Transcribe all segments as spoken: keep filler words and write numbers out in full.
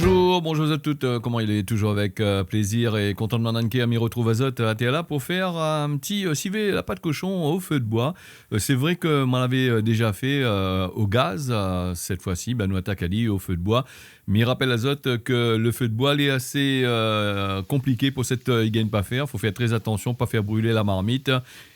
Bonjour, bonjour à toutes. Euh, koman i lé ? Toujours avec, euh, plaisir et contentement dan le cœur, mi retrouv azot, euh, atèr la pou fé, euh, un petit, euh, sivé la pat koshon au feu de bois. Euh, c'est vrai que moin lavé, euh, déjà fait, euh, au gaz. Euh, cette fois-ci, ben, nou atak ali au feu de bois. Mi rapèl azot ke le feu de bois lé assez, euh, compliqué pou sèt, euh, i gingn pa fèr. Fo fèr très attention, pa fèr brûler la marmite.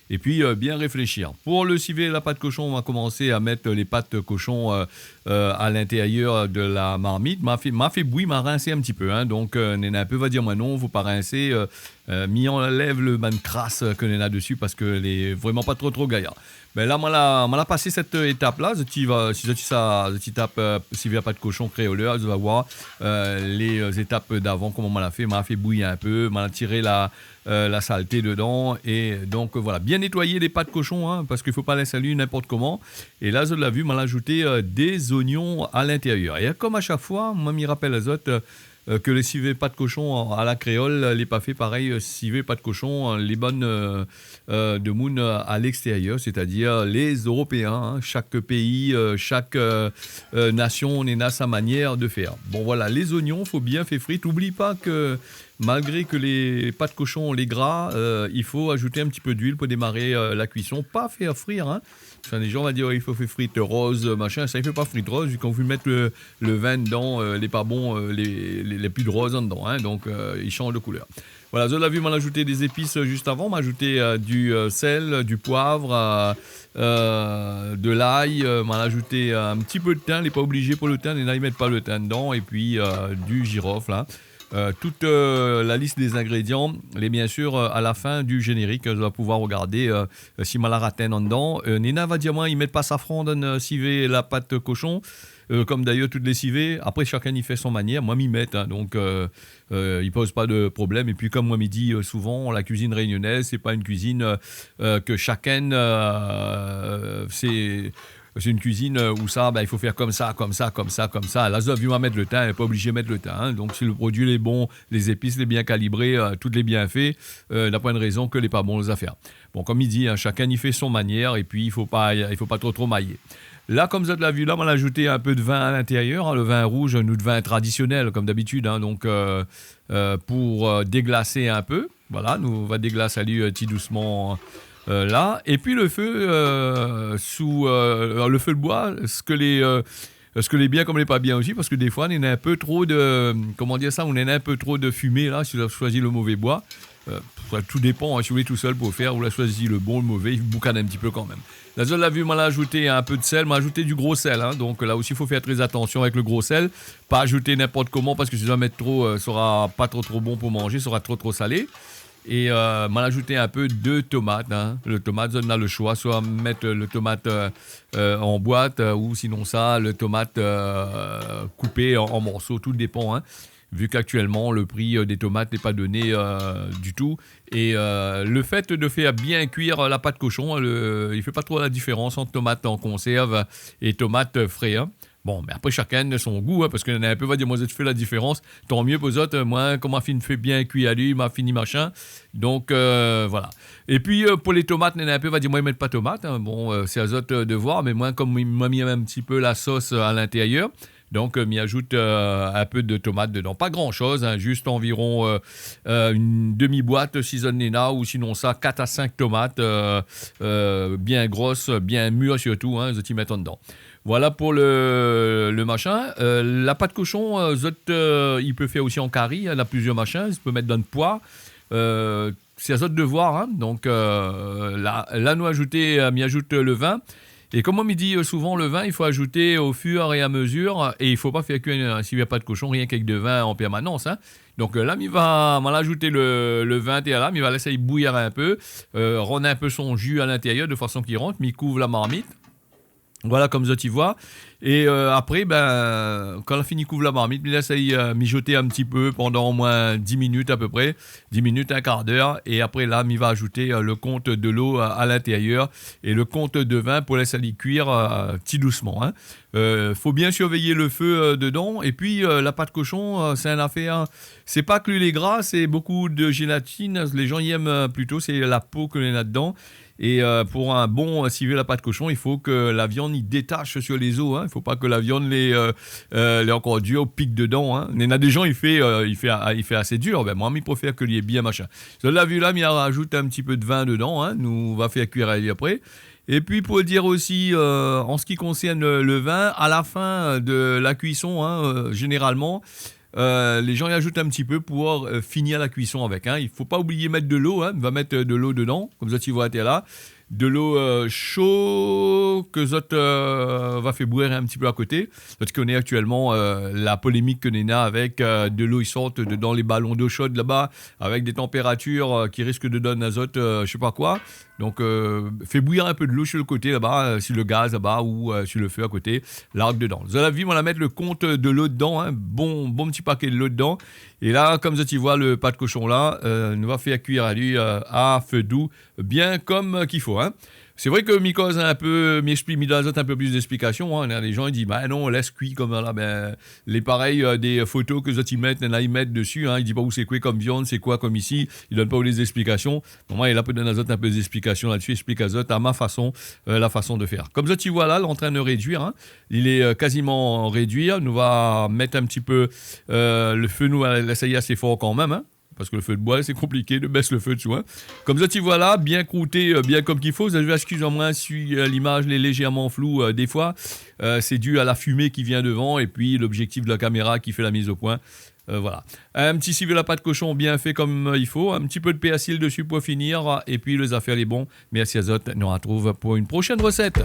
Et puis, euh, bien réfléchir. Pour le sivé la pat koshon, on va commencer à mettre les pattes cochon, euh, euh, à l'intérieur de la marmite. Ma fé, ma fé bouyi, ma rinsé un petit peu, hein. Donc, euh, néna un peu va dir moin non, fo pa rinsé, euh, euh, mi anlèv le bann kras, euh, ke néna dessus parce que lé vraiment pas trop, trop gaillard. Ben la, moin la, moin la pasé sèt, euh, étap la. Zot i va, si zot i sa, zot i tap, euh, sivé la pat koshon kréoleur, zot va voir, euh, les, euh, étapes d'avant, koman moin la fé. Moin la fé bouyi un peu, moin la tiré la, euh, la saleté dedan. Et donc, euh, voilà, bien nettoyer les pattes cochon, hein, parce qu'il faut pas laisser ali n'importe comment. Et la, zot la vu, moin la ajouté, euh, des oignons à l'intérieur. Et comme à chaque fois, moin mi rapèl azot, euh, euh, ke le sivé pat koshon à la créole, euh, lé pa fé parèy, euh, sivé pat koshon, euh, les bonnes, euh, euh, demoun, euh, à l'extérieur, c'est-à-dire les Européens, hein. Chaque pays, euh, chaque, euh, euh, nation néna sa manière de faire. Bon, voilà, les oignons, fo bien fé frir. Oubli pas que malgré que les pattes cochon lé gras, euh, il faut ajouter un petit peu d'huile pour démarrer, euh, la cuisson. Pa fèr frir, hein. Enfin, les gens vont dire, « Ouais, il faut faire frite rose, machin. » Ça, i fé pa frit rose, vu kan zot i mèt le, le vin dedan, euh, lé pa bon, euh, lé, lé, lé pi rose dedan, hein. Donc, euh, i shanj de couleur. Voilà, zot la vu, moin la ajouté des épices, euh, juste avant. Moin la ajouté, euh, du, euh, sel, du poivre, euh, euh, de l'ail, euh, moin la ajouté, euh, un petit peu de thym. Lé pa obligé pou le thym, néna i mèt pa le thym dedan. Et puis, euh, du girofle, hein. Euh, toute, euh, la liste des ingrédients, lé bien sûr, euh, à la fin du générique, euh, zot va pouvoir regarder, euh, euh, si moin la rat in dedan. Euh, néna va dir moin, i mèt pa safran dan, euh, sivé la pat koshon, euh, comme d'ailleurs toutes les sivés. Après, chacun i fé son manière. Moin, mi mèt, hein, donc, euh, euh, i poz pa de problème. Et puis, comme moin mi di, euh, souvent, la cuisine réunionnaise, c'est pas une cuisine, euh, euh, que chacun, euh, c'est, c'est une cuisine, euh, ousa, ben, i fo fèr konmsa, konmsa, konmsa, konmsa. La, zot la vu moin mèt le thym, pa obligé mèt le thym, hein. Donc, si le produit lé bon, les épices lé bien calibré, euh, tout lé bien fé, euh, na poin de rézon ke lé pa bon, les afèr. Bon, comme i di, hein, chacun i fé son manière, et puis i fo pa, i fo pa trop, trop mayé. La, comme zot la vu, la, moin la ajouté un peu de vin à l'intérieur, hein, le vin rouge, nout vin traditionnel, comme d'habitude, hein, donc, euh, euh, pour, euh, déglacer un peu. Voilà, nou va déglas ali, euh, ti dousman, euh, la. Et puis le feu, euh, sou, euh, alors le feu de bois, sak lé, euh, sak lé bien comme lé pa bien aussi, parce que des fois, néna un peu trop de, comment dire ça, néna un peu trop de fumée, là, si zot la choisi le mauvais bois. Euh, ça, tout dépend, hein, si zot lé tout seul pou fèr, zot la choisi le bon, le mauvais, i boukane un petit peu quand même. La, zot la vu, moin la ajouté un peu de sel, moin la ajouté du gros sel, hein, donc là aussi, il faut faire très attention avec le gros sel. Pa ajouté n'importe comment, parce que si zot i mèt trop, euh, sera pas trop, trop bon pour manger, sera trop, trop salé. Et, euh, moin la ajouté un peu de tomate, hein. Le tomate, zot néna le choix, soit mèt, euh, le tomate, euh, euh, en boîte, euh, ou sinon ça, le tomate, euh, coupé en, en morceaux, tout dépend, hein. Vu qu'actuellement, le prix, euh, des tomates n'est pas donné, euh, du tout. Et, euh, le fait de faire bien cuire la pat koshon, hein, le, i fé pa trop la différence entre tomate en conserve et tomate frais, hein. Bon, mais après, chacun a son goût, hein, parce que néna un peu va dir, moin, zot i fé la différence. Tant mieux pou zot, euh, moin, koman ma fine fé bien kui ali, ma fini machin. Donc, euh, voilà. Et puis, euh, pour les tomates, néna un peu va dir, moin, i mèt pa tomate, hein. Bon, euh, c'est à zot, euh, de voir, mais moin, comme moin, mi èm un petit peu la sauce, euh, à l'intérieur, donc, euh, mi ajoute, euh, un peu de tomate dedans. Pas grand-chose, hein, juste environ, euh, euh, une demi-boîte, si zot néna, ou sinon ça, quatre à cinq tomates, euh, euh, bien grosses, bien mûres surtout, hein, zot i mèt dedan. Voilà pour le, le machin. Euh, la pat koshon, euh, zot, euh, i pé fèr aussi en kari, hein, néna plusieurs machins, i pé mèt dan le poi. Euh, c'est à zot de voir, hein. Donc, euh, la, la, nou ajoute, euh, mi ajoute le vin. Et comme on me dit, euh, souvent, le vin, il faut ajouter au fur et à mesure, et il faut pas faire cuire, euh, si la pat koshon, rien qu'avec de vin en permanence, hein. Donc, euh, la, mi va, moin la ajouté le, le vin, et la, mi va laisser bouillir un peu, euh, rendre un peu son jus à l'intérieur, de façon qu'il rentre, mi couve la marmite. Voilà, comme zot i voi. Et, euh, après, ben, kan la fini kouv la marmit, mi lès ali, euh, mijoter un petit peu pendant au moins dix minutes à peu près, dix minutes, un quart d'heure. Et après, la, mi va ajouter, euh, le compte de l'eau, euh, à l'intérieur et le compte de vin pou lès ali kuir, euh, ti dousman, hein. Euh, faut bien surveiller le feu, euh, dedans. Et puis, euh, la pat koshon, euh, c'est une affaire, c'est pas que les gras, c'est beaucoup de gélatine. Les gens i èm, euh, plutôt, c'est la peau ke néna dedan. Et, euh, pour un bon, euh, sivé la pat koshon, il faut que la viande i détache sur les os, hein. Il Fo pa ke la viann lé, euh, euh, lé ankor dir, pik dedan, hein. Néna dé jan i fé, euh, i fé, i fé asé dir. Bin, moin, mi préfèr ke li lé bien machin. Zot la vi la, mi la rajout in ti pé de vin dedan, hein. Nou va fé kuir ali apré. Épi, pou dir osi, euh, an se ki konsèrn le, le vin, a la fin de la kuison, hein, euh, zénéralman, euh, lé jan i ajout in ti pé pou, euh, finir la kuison avèk, hein. I fo pa oublié mèt de lo, hein. Va mèt, euh, de lo dedan, konm zot i voi atèr la. De lo, euh, sho ke zot, euh, va fé boir in ti pé a koté. Zot i koné aktièlman, euh, la polémik ke néna avèk, euh, de lo i sort dedan lé balon d'lo shod laba, avèk dé tanpératir, euh, ki risk de donn azot, euh, je sais pas quoi. Donk, euh, fé boir in pé de lo si le koté laba, euh, si le gaz laba ou, euh, si le fé a koté, larg dedan. Zot la vi, moin la mèt le kont de lo dedan, hein, bon, bon ti paké de lo dedan. É la, konm zot i voi, le pat koshon la, euh, nou va fé kuir ali, euh, a fé dou, bien konm, euh, k'i fo, hein. Sé vré ke mi koz in pé, mi ésplik, mi donn azot in pé plis d'ésplikasion, hein. Néna dé jan i di, bin non, lès kui konm la, bin, lé parèy, euh, dé foto ke zot i mèt, néna i mèt desi, hein. I di pa ou sé koué konm viann, sé koi konm isi, i donn pa ou lé zésplikasion. Bon, moin, la pé donn azot in pé d'ésplikasion la desi, ésplik azot a ma fason, euh, la fason de fèr. Konm zot i voi la, lé antrin de réduir, hein. Li lé, euh, kaziman rédui. Nou va mèt in ti pé, euh, le fé, nou va lès ali asé for kanmèm, hein. Parske le fé de boi, sé konpliké de bès le fé desou, hein. Konm zot i voi la, bien krouté, euh, bien konm k'i fo. Zot va éskiz amoin si, euh, limaz lé léjèrman flou, euh, défoi. Euh, sé di a la fimé ki vien devan épi lobjéktif de la kaméra ki fé la miz o poin. Euh, voilà. In ti sivé la pat koshon bien fé konm, euh, i fo. In ti pé de pèrsil desi pou finir. Épi lé zafèr lé bon. Mèrsi azot. Nou artrouv pou in proshèn rosèt.